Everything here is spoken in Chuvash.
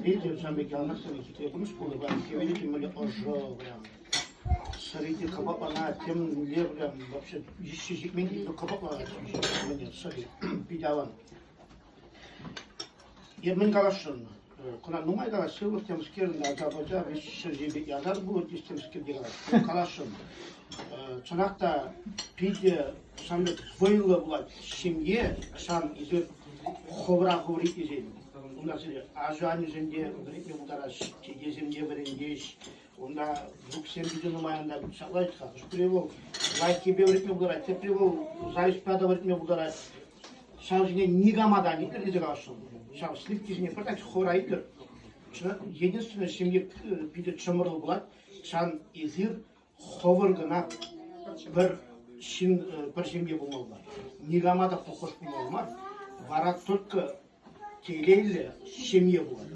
Хӗвел те ҫавӑн пек яланах сӑнӗ хитре пурнӑҫ пулнӑ паян. Хӗвелӗ темле ӑшӑ прям. Сӑри те кӑпӑкланать, темле прям вообще йышши ҫитмен те кӑпӑкланать мӗне сӑри. Питӗ аван. Эп мӗн каласшӑн? Кӑна нумай калас, сывлӑх темскер, ача-пӑча виҫҫӗр ясар пулать темскер те калас. Каласшӑн. Чӑнах та питӗ ҫавӑн пек вӑйлӑ пулать ҫемье, ҫан эсир хӑвӑра хӑвӑр итлесен. Унта сире аҫу-аннӳсем те вӗрентме пултараҫҫӗ, тетесем те вӗрентеҫ. Унта звуксем питӗ нумай унта ҫаплать-ха. Хӑш-пӗри вӑл лайӑххипе вӗрентме пултарать, тепри вӑл завистьпа та вӗрентме пултарать. Ҫав ҫине никама та ан итлӗр тесе каласшӑн. Ҫав сливкисене пӗртак хӑвӑра итлӗр. Единственное, ҫемье питӗ чӑмӑрлӑ пулать. Ҫан эсир хӑвӑр кӑна пӗр ҫын, пӗр ҫемье пулмалла. Никама та похож пулмалла мар. Вара только телейлӗ ҫемье пулать.